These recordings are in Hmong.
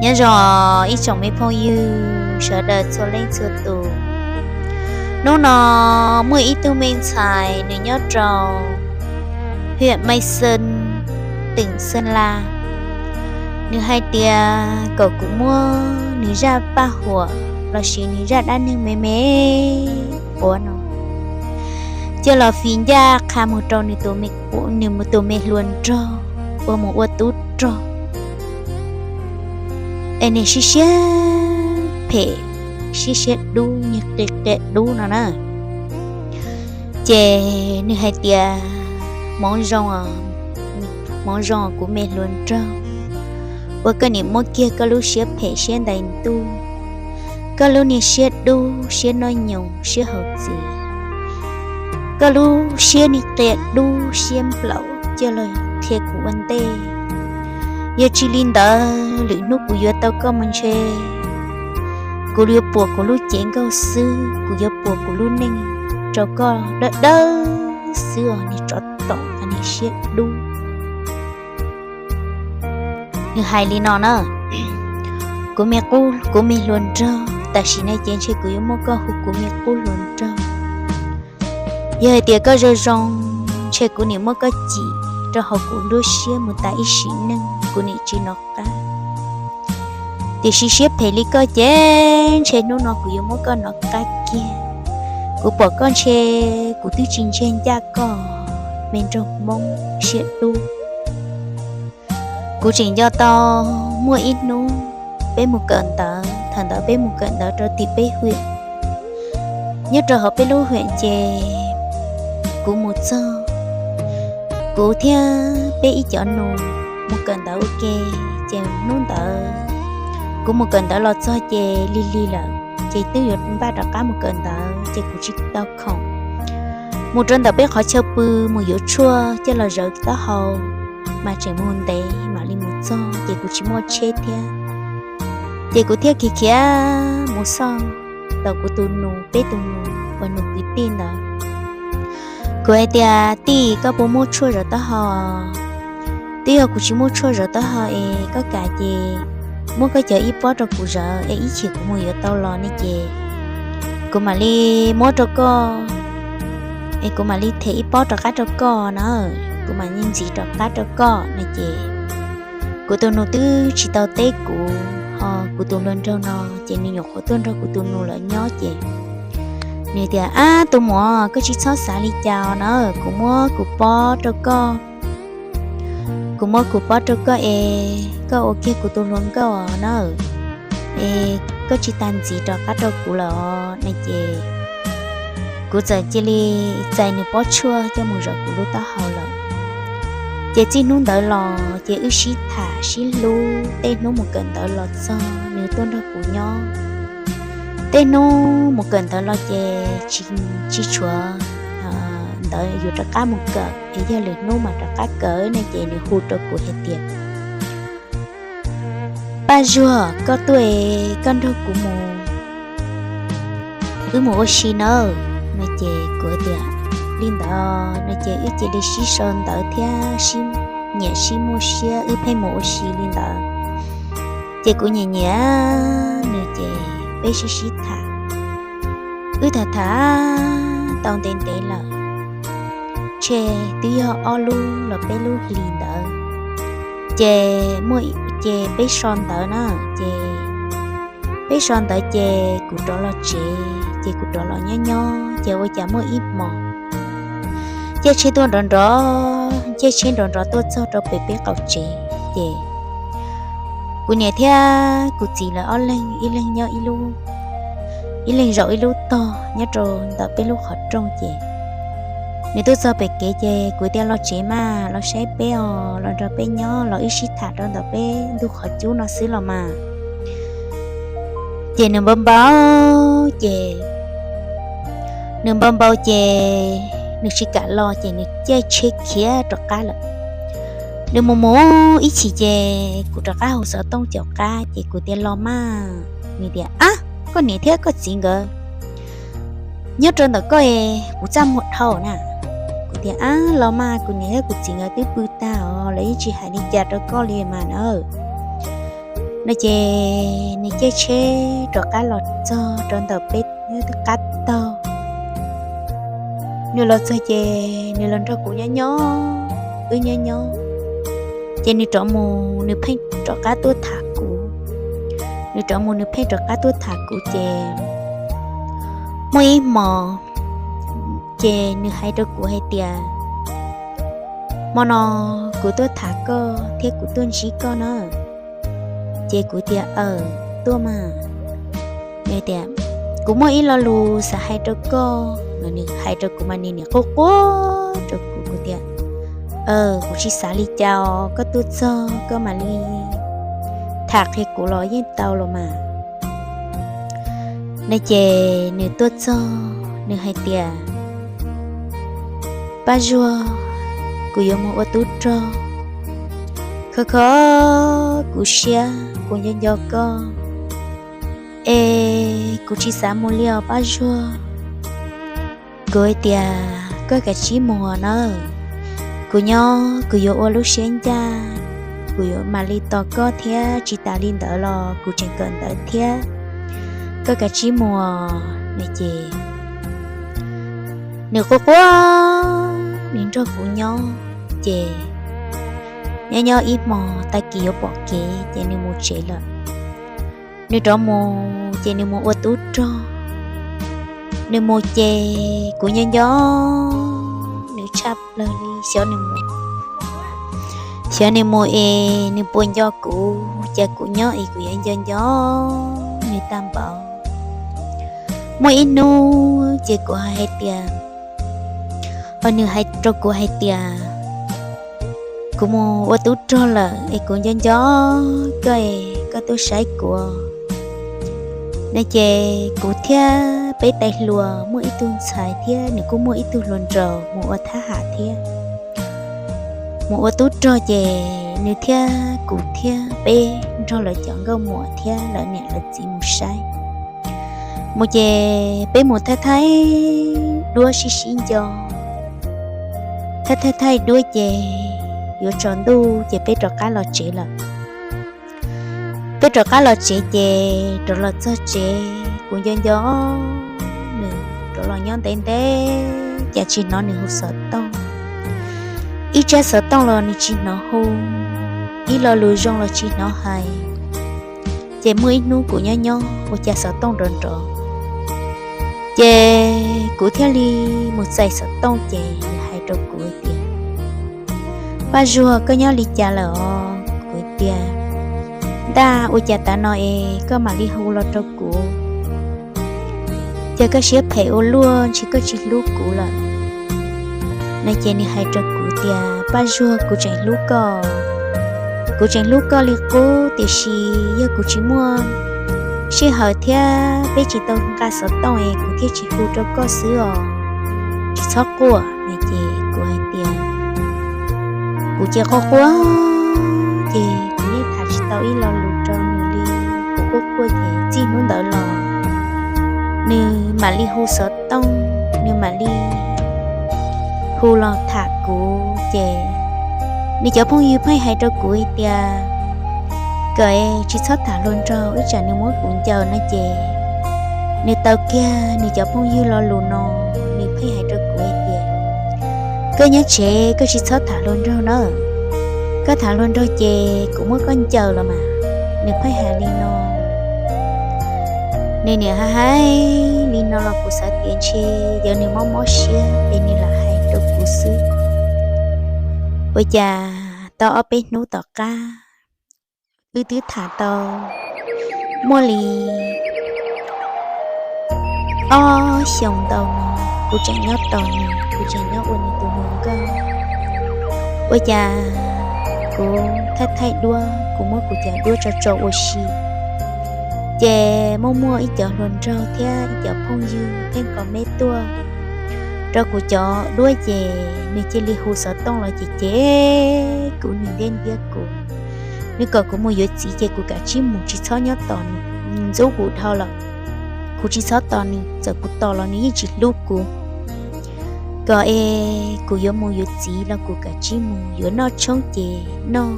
Nyob zoo ib tsoom me phooj ywg sawv daws txhua leej txhua tus. Hnub no muaj ib tug me ntxhais nws nyob rau hwm Maiv Xeeb, teem Xeeb Laj. Nws hais tias kom kuv muab nws zaj paj huam lossis nws zaj dab neeg me me quav no coj los fim ncaj qha mus rau nws tus me hluas nraug uas mus ua tub rog, es nws siab siab phem, siab siab dub, nws qia qia dub no na. Ces nws hais tias, hmoov zoo, hmoov zoo kuv me hluas nraug, uas koj niam muab kiag koj lub siab phem siab ntais ntuj, koj lub niag siab dub siab noj nyoos siab haus txiv, koj lub siab niag qia dub siab nplaum coj los qhia kuv ua ntej. Yog tsis li ntawd lwm hnub kuv yuav tau koj mas ntshe kuv yuav puas kuv lub cev nkauj xwb, kuv yuav puas kuv lub neej rau koj dawb dawb xwb os niag tsov tom niag siab dub. Nws hais li no na, kuv me qub, kuv me hluas nraug, tam sim no ces ntshe kuv yuav muab koj hu kuv me qub hluas nraug. Yog hais tias koj zoo zoo, ntshe kuv niam muab koj cim rau hauv kuv nruab siab mus tas ib sim neej kuv niam tsis nov qab. Tiam sis siab phem li koj ces ntshe hnub no kuv yuav muab koj nov qab kiag. Kuv pom koj ntshe kuv twb tsis ntsiag ncaj koj, me nraug Hmoob siab dub. Kuv tseem nco tau muaj ib hnub peb mus kawm ntawv, thaum ntawd peb mus kawm ntawv rau tim peb hwm. Nyob rau hauv peb lub hwm ces kuv mus txog, kuv thiab peb ib cov nus mus kawm ntawv ua ke, ces hnub ntawd kuv mus kawm ntawv los txog ces lig lig lawm, ces twb yuav npaj rov qab mus kawm ntawv ces kuv tsis tau khoom mus rau ntawm peb qhov chaw pw mus yuav tshuaj coj los zawv taub hau, mas tseem mus ntev mam li mus txog ces kuv tsis muaj tsheb thiab. Ces kuv thiaj khiav khiav mus xauj tau kuv tus nus, peb tus nus uas nus kwv tij ntawd. Kuv hais tias, tij, koj puas muaj tshuaj zawv taub hau? Twb yog kuv tsis muaj tshuaj zawv taub hau es koj kam ces muab koj cov ib pob rau kuv zawv es ib chim kuv mus yuav tau los ne ces kuv mam li muab rau koj, es kuv mam li them ib pob rov qab rau koj na, kuv mam li ntxiv rov qab rau koj no ces kuv tus nus twb tsis tau teb kuv, ho kuv tus hluas nraug no ces nws nyuam qhuav tuaj nrog kuv tus nus lawv nyob ces nws tias, ab tus muam, koj tsis txhob xav li cas os na, kuv muab kuv pob rau koj, kuv muab kuv pob rau koj es koj ua kiag kuv tus hluas nkauj os na, es koj tsis tas ntxiv rov qab rau kuv lawm os no ces kuv txawm cia li txais nws pob tshuaj coj mus zawv kuv lub taub hau lawm. Ces txij hnub ntawd los ces wb sib tham sib hlub, tej hnub mus kawm ntawv los txog nws tuaj nrog kuv nyob. Tej hnub mus kawm ntawv los ces tsis, tsis tshuav ntawv yuav rov qab mus kawm es yog lwm hnub mas rov qab kawm ne ces nws hu rau kuv hais tias, Paj Zuag, koj tuaj es koj nrog kuv mus, wb mus ua si nawb no ces kuv tias, li ntawd no ces wb cia li sib sau ntawv thiab sib nyiam sib muaj siab wb pheej mus ua si li ntawd. Ces kuv nyiam nyiam nws ces peb sib sib tham. Wb tham tham tau ntev ntev lawm, ntshe twb yog ob lub los peb lub hlis ntawd, ces muaj, ces peb so ntawv na, ces peb so ntawv ces kuv rov los tsev, ces kuv rov los nyob nyob ces ua cas muaj ib hmos caij tsheb tuaj nrov nrov, caij tsheb nrov nrov tuaj txog rau pem peb qaum tsev. Ces kuv niam thiab kuv txiv lawv ob leeg, ib leeg nyob ib lub, ib leeg zaum ib lub tog nyob rau ntawm peb lub qhov rooj ces nws tuaj txog pem kev ces kuv tias, Los tsev mas, los saib peb os, los nrog peb nyob, los wb sib tham rau ntawm peb ntug qhov cub no xwb los mas. Ces nws npau npau, ces nws npau npau ces nws tsis kam los ces nws caij tsheb khiav rov qab lawm. Nws mus mus ib chim ces kuv rov qab hu xov tooj caum qab ces kuv tias, Los mas. Nws tias, Ab, koj niam thiab koj txiv nkawd nyob rau ntawm koj es kuv txaj muag dhau na. Kuv tias, Ab, los mas, kuv niam thiab kuv txiv nkawd twb pw tag os, lawv yeej tsis hais li cas rau koj li mas na. No ces nws caij tsheb rov qab los txog rau ntawm peb qab taug. Nws los txog ces nws los nrog kuv nyob nyob, wb nyob nyob, ces nws rov mus nws pheej rov qab tuaj tham kuv. Nws rov mus nws pheej rov qab tuaj tham kuv ces muaj ib hmos ces nws hais rau kuv hais tias, hmo no kuv tuaj tham koj thiab kuv tuaj ntsib koj na. Ces kuv tias, aw, tuaj mas. Nws tias, kuv muaj ib lo lus xav hais rau koj. Nws hais rau kuv mas nws nim quaj quaj rau kuv, kuv tias, aw, kuv tsis xav li cas os, koj tuaj txog koj mam li tham qhia kuv los yeej tau los mas. No ces nws tuaj txog nws hais tias, Paj Zuag, kuv yuav mus ua tub rog, khov kho kuv siab kuv nco nco koj, es kuv tsis xav mus li os Paj Zuag. Kuv hais tias, koj kav tsij mus nawb, kuv nyob kuv yuav ua lub siab ncaj, kuv yuav mam li tos koj thiab, tsis tas li ntawd los kuv tseem kawm ntawv thiab, koj kav tsij mus. No ces nws quaj quaj, nws nrog kuv nyob, ces nyob nyob ib hmos tag kis yuav pom kev ces nws mus tsev lawm. Nws rov mus ces nws mus ua tub rog. Nws mus ces kuv nco nco nws tshaj plaws li, xyov nws mus, xyov nws mus es nws puas nco kuv, ces kuv nyob es kuv yuav nco nco nws tag npaum. Muaj ib hnub ces kuv hais tias, nws hais rau kuv hais tias, kuv mus ua tub rog lawm es kuv nco nco koj es koj tuaj saib kuv. No ces kuv thiab peb tais hluas muaj ib tug ntxhais thiab nws kuj muaj ib tug hluas nraug mus ua thab ham thiab. Mus ua tub rog ces nws thiab kuv thiab peb nrog lawv cov nkauj muam thiab lawv niam lawv txiv mus saib. Mus ces peb mus thaij thaij duab sib sib nco, thaij thaij thaij duab ces yuav tsaus ntuj ces peb rov qab los tsev lawm. Peb rov qab los tsev ces rov los txog tsev kuv nco nco nws rov los nyob ntev ntev cas tsis hnov nws hu xov tooj. Ib tsab xov tooj los nws tsis hnov hu, ib lo lus zoo los tsis hnov hais. Ces muaj ib hnub kuv nyob nyob ua cas xov tooj nrov nrov. Ces kuv thiaj li mus txais xov tooj ces nws hais rau kuv tias, Paj Zuag, koj nyob li cas lawm os? Kuv tias, Ntaj, ua cas tav no es koj mam li hu los rau kuv? Ces koj siab phem ua luaj ntshe koj tsis hlub kuv lawm. No ces nws hais rau kuv tias, Paj Zuag, kuv tseem hlub koj, kuv tseem hlub koj li qub, tiam sis yog kuv tsis muaj sij hawm thiab peb tsis tau nqa xov tooj es kuv thiaj tsis hu rau koj xwb os, tsis txhob quaj. No ces kuv hais tias, kuv ces quaj quaj, ces kuv yeej tham tsis tau ib lo lus rau nws li. Kuv quaj quaj ces txij hnub ntawd los nws mam li hu xov tooj, nws mam li hu los tham kuv ces nws cov phooj ywg pheej hais rau kuv hais tias, Kawm tsis txhob tham hluas nraug ib tsam nws muab kuv ncaws no ces nws taw kiag nws cov phooj ywg lo lus no, nws pheej hais rau kuv hais tias, Koj nyob tsev koj tsis txhob tham hluas nraug na, koj tham hluas nraug ces kuv muab koj ncaws los mas. Nws pheej hais li no. Nws niam hais hais li no los kuv xav tias ntshe yog nws mob mob siab es nws lam hais rau kuv xwb. Ua cas tau ob peb hnub tom qab, wb twb tham tau muaj li ob xyoos ntau no, kuv tseem nyob tos nws, kuv tseem nyob ua nws tus hluas nkauj. Ua cas kuv thaij thaij duab, kuv muab kuv cov duab tso tso ua si, ces muaj muaj ib cov hluas nraug thiab ib cov phooj ywg pheej qo meb tuaj rau kuv cov duab ces nws cia li hu xov tooj los ces ces kuv, nws ntiab ntiab kuv. Nws kom kuv mus yuav txiv ces kuv kav tsij mus tsis txhob nyob tos nws, nws ntxub kuv dhau lawm. Kuv tsis txhob tos nws, txawm kuv tos los nws yeej tsis hlub kuv. Kom es kuv yuav mus yuav txiv los kuv kav tsij mus, yuav noj tshoob ces noj,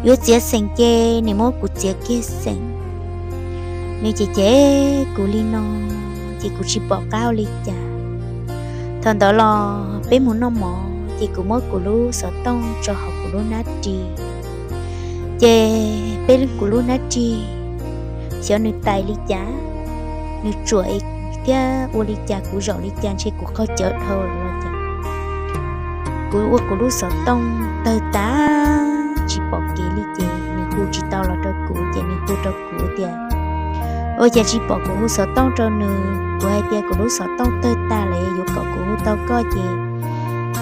yuav txiav xeem ces nws muab kuv txiav kiag xeem. Nws cem cem kuv li no ces kuv tsis pom qab ua li cas. Thaum ntawd los peb mus noj mov ces kuv muab kuv lub xov tooj tso hauv kuv lub hnab ris. Ces peb kuv lub hnab ris, xyov nws tais li cas, nws tsuam thiab ua li cas kuv zaum li cas ntshe kuv qaug cawv dhau lawm los cas, kuv ua kuv lub xov tooj tawg tas tsis pom kev li ces nws hu tsis tau los rau kuv ces nws hu rau kuv tias, ua cas tsis pom kuv hu xov tooj rau nws? Kuv hais tias kuv lub xov tooj tawg tas lawm, yuav kom kuv hu tau koj ces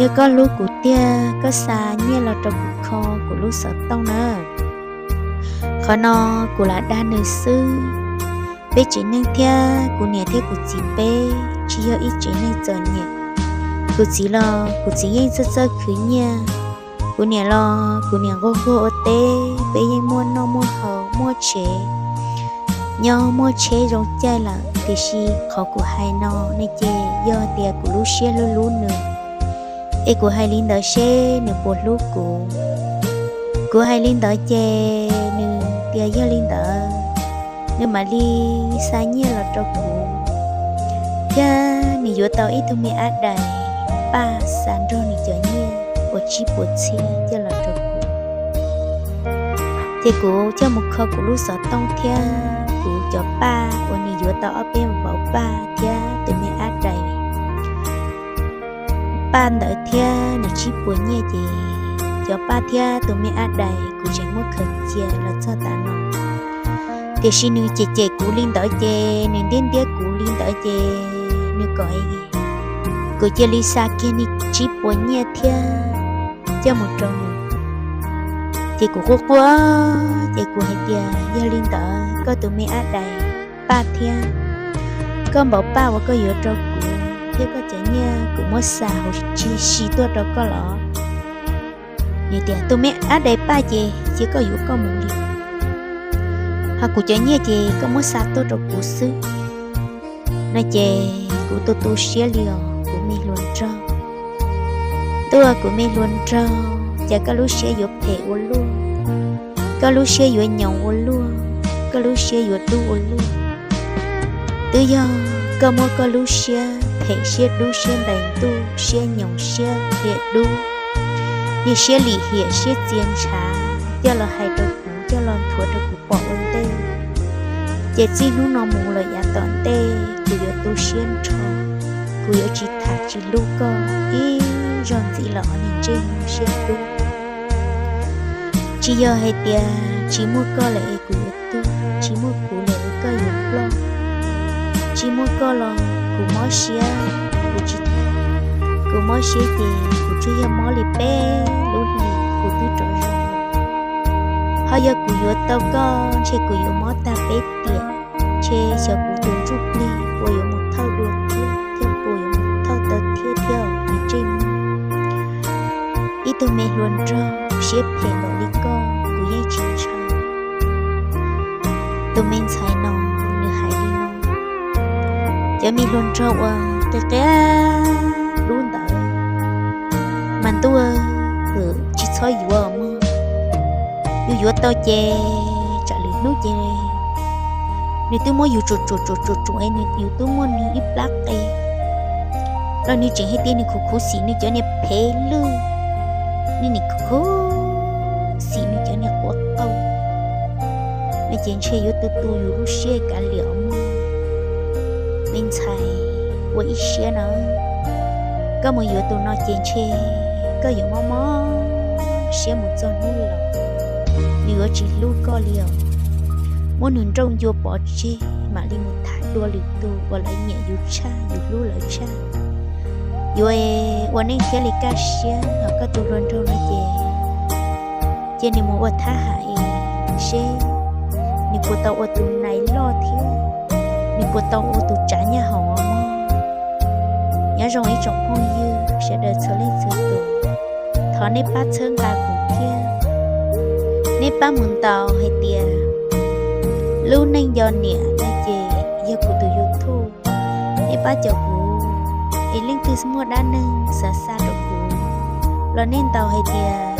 yog koj hlub kuv tiag koj xa nyiaj los rau kuv kho kuv lub xov tooj na. Qhov no kuv lam dag nws xwb. Peb tsev neeg thiab kuv niam thiab kuv txiv peb tsis yog ib tsev neeg txom nyem. Kuv txiv los kuv txiv yeej txawj txawj khwv nyiaj. Kuv niam los kuv niam nquag nquag ua teb, peb yeej muaj noj muaj haus muaj tsev, nyob muaj tsheb zoo caij lawm. Tiam sis qhov kuv hais no ne ces yog tias kuv lub siab hlub hlub nws, es kuv hais li ntawd seb nws puas hlub kuv. Kuv hais li ntawd ces nws tias yog li ntawd nws mam li xa nyiaj los rau kuv, thiab nws yuav tau ib tug me ab dais Paj xa nrog nws cov nyiaj uas tsib puas txhiab coj los rau kuv. Ces kuv coj mus kho kuv lub xov tooj thiab kuv cov Paj uas nws yuav tau ob peb npaum Paj thiab tus me ab dais Paj ntawd thiab nws tsib puas nyiaj ces cov Paj thiab tus me ab dais kuv tseem muab khaws cia los txog tav no. Tiam sis nws cem cem kuv li ntawd ces nws ntiab ntiab kuv li ntawd ces nws kom kuv cia li xa kiag nws tsib puas nyiaj thiab coj mus rau nws. Ces kuv quaj quaj ces kuv hais tias yog li ntawd koj tus me ab dais Paj thiab koj npaum Paj uas koj yuav rau kuv thiab koj cov nyiaj kuv muab xa hauv tsis si tuaj rau koj los? Nws tias tus me ab dais Paj ces cia koj yuav koj mus li, ho kuv cov nyiaj ces koj muab xa tuaj rau kuv xwb. No ces kuv tu tu siab li os kuv me hluas nraug. Tuaj kuv me hluas nraug, cas koj lub siab yuav phem ua luaj, koj lub siab yuav nyoos ua luaj, koj lub siab yuav dub ua luaj. Twb yog koj muab koj lub siab phem siab dub siab ntais ntuj siab nyoos siab hiam dub, niag siab lim hiam siab txia ntshav coj los hais rau kuv, coj los nthuav rau kuv pom ua ntej. Ces txij hnub no mus lawm yav tom ntej kuv yuav tu siab nrho, kuv yuav tsis tham tsis hlub koj ib zaug ntxiv lawm os niag ntsej muag siab dub. Tsis yog hais tias tsis muaj koj lawm es kuv yuav tuag, tsis muaj kuv lawm es koj yuav ploj, tsis muaj koj los kuv mob siab, kuv tsis, kuv mob siab ces kuv tsuas yog mob li peb lub hlis kuv twb rov zoo. Ho yog kuv yuav tau koj ntshe kuv yuav mob tag peb tiam, ntshe xyov kuv tus ntsuj plig puas yuav mus thawj dua thiab thiab puas yuav mus thawj taw thiab thiab niag ntsej muag. Ib tug me hluas nraug siab phem npaum li koj kuv yeej tsis ntshaw. Tus me ntxhais no nws hais li no, cov me hluas nraug uas qia qia dub ntawd mas ntuj, tsis txhob yuav mog. Yus yuav tau ces tsam lwm hnub ces nws twb muab yus tsuam tsuam tsuam tsuam tsuam es nws, yus twb muaj nws ib plab qe los nws tseem hais tias nws khuv khuv xim nws cov niag phev lwj, nws nim khuv khuv xim nws cov niag quav qau no ces ntshe yuav tu tu yus lub siab kav liam os mog. Me ntxhais, ua ib siab na, koj mus yuav tus no ces ntshe koj yuav mob mob siab mus txog hnub laus, nws yuav tsis hlub koj li os. Muab nws nrauj ncua pov tseg mam li mus tham dua lwm tus uas lawv nyiam yus tshaj yus hlub lawv tshaj. Yuav ua neej thiaj li kaj siab, ho koj tus hluas nraug no ces cia nws mus ua thab ham es seb nws puas tau ua tus nais loj thiab nws puas tau ua tus tsav nyab hoom mog. Nyob zoo ib tsoom phooj ywg sawv daws txhua leej txhua tus, thov nej pab txhawb nqa kuv thiab. Nej pab mus ntaus hais tias lub neej yog niam no ces yog kuv tus YouTube. Nej pab caum kuv, es leej twg muaj dab neeg xav xa rau kuv los nej ntaus hais tias